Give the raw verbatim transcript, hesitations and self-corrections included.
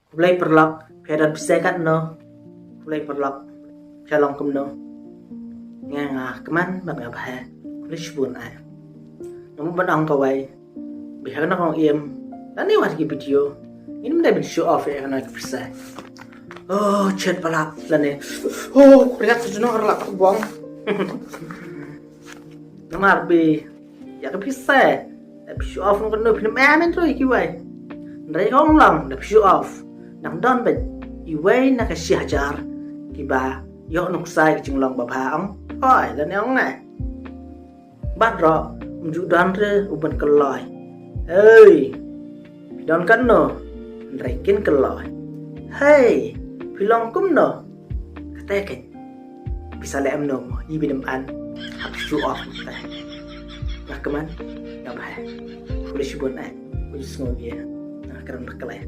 Khublei paralok, phi don pisa katno? Khublei paralok, phi long kumno? Nga nga kmen bad nga bha. Khublei shibun ai. Namar ban ong kawei, ba ha kane ka ong im, lane wat ki video, ngim dei ban show off ïa kane ka pisa. Oh, chet paralok lane. Oh, khublei shibun paralok bong. Namar ba ïa ka pisa, da phi show off ngan kano phi nam amen troi kiwei. Hynrei ka ong long da phi show off, nang don ba iwei na ka shi hajar kiba ïoh nuksa ki jinglong ba bha ong. Hoi, lane ong ngai. Bad ro, um ju don re u ban kylloi. Hei, phi don katno? Hynrei kin kylloi. Hei, phi long kumno? Kata ka pisa leh em no mo, i bidem an. Hap show off kata. Nga kmen, nga bha. Khublei shibun ai. Khublei shibun ïa. Nga kren bak lai.